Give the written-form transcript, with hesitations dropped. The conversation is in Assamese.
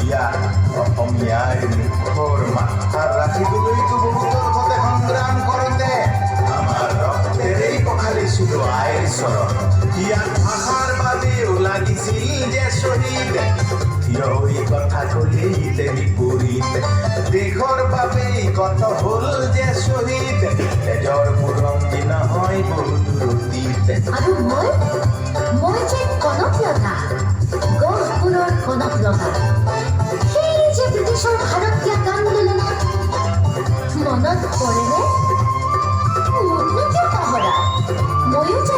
ইয়াত অসমীয়াৰ মুখৰ মাতষাৰ ৰাখিবলৈতো বহুতৰ সতে সংগ্ৰাম কৰোঁতে আমাৰ ৰক্তেৰেই পখালিছিলো আইৰ চৰণ। ইয়াত ভাষাৰ বাবেও লাগিছিল যে শ্বহীদ, থিয় হৈ কথা ক'লেই তে বিপৰীত। দেশৰ বাবেই কত হ'ল যে শ্বহীদ, তেজৰ বুৰঞ্জী নহয় বহু দূৰ অতীত। আৰু মই যে কনকলতা, গহপুৰৰ কনকলতা।